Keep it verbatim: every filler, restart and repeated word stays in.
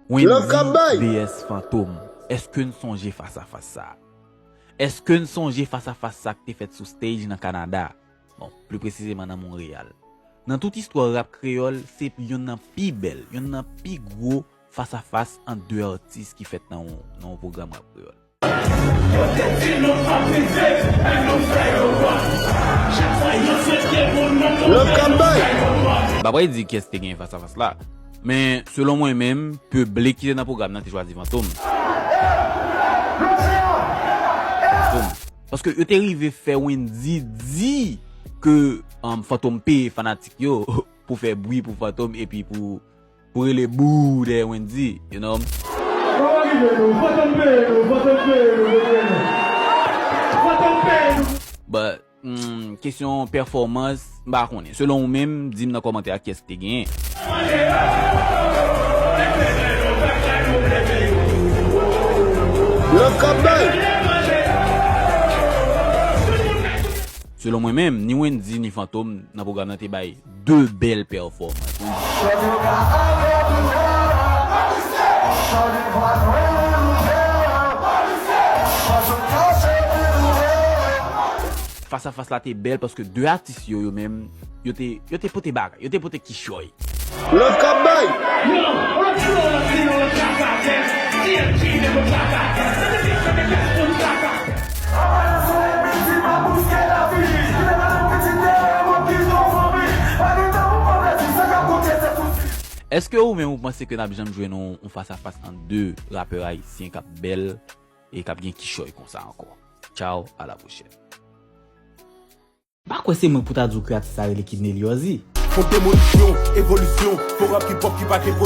Wendy, D S Fantom, èske n sonje fas a fas sa a? Èske n sonje fas a fas sa k te fèt sou stage nan Kanada? Bon, pli presizeman nan Monreyal. Nan tout istwa rap kreyòl, se yonn nan pi bèl, yonn nan pi gwo fas a fas ant de atis ki fèt nan yon, nan yon pwogram rap kreyòl. M pa pral di kiyès te genyen fas a fas la, men selon mwen menm, piblik ki te nan pwogram nan te chwazi Fantom. Fantom. Paske yo te rive fè Wendy di ke, um, Fantom peye fanatik yo pou fè bri pou Fantom epi pou, pou rele bou dèyè Wendy, you know. Kòman rive nou? Fantom peye nou, Fantom peye nou, Fantom peye nou. Fantom peye nou. But, hmm, kesyon pèfòmans, m pa konnen. Selon ou menm, di m nan kòmantè a kiyès ki te genyen. Lòt k ap bay. Selon mwen menm, ni Wendy ni Fantom nan pwogram nan te bay de bèl pèfòmans. Fas a fas la te bèl paske de atis yo, yo menm, yo te, yo te pote bagay, yo te pote kichòy. Lòt k ap bay. Èske ou menm ou panse ke n ap janm jwenn yon, yon fas a fas ant de rapè ayisyen k ap bèl e k ap gen kichòy konsa ankò? Tchao, à la prochaine. Pa kwè se mwen pou ta di w ke atis sa rele Kidney Liorzy. Fon demolisyon, evolisyon, fo rap hip hop ki pa gen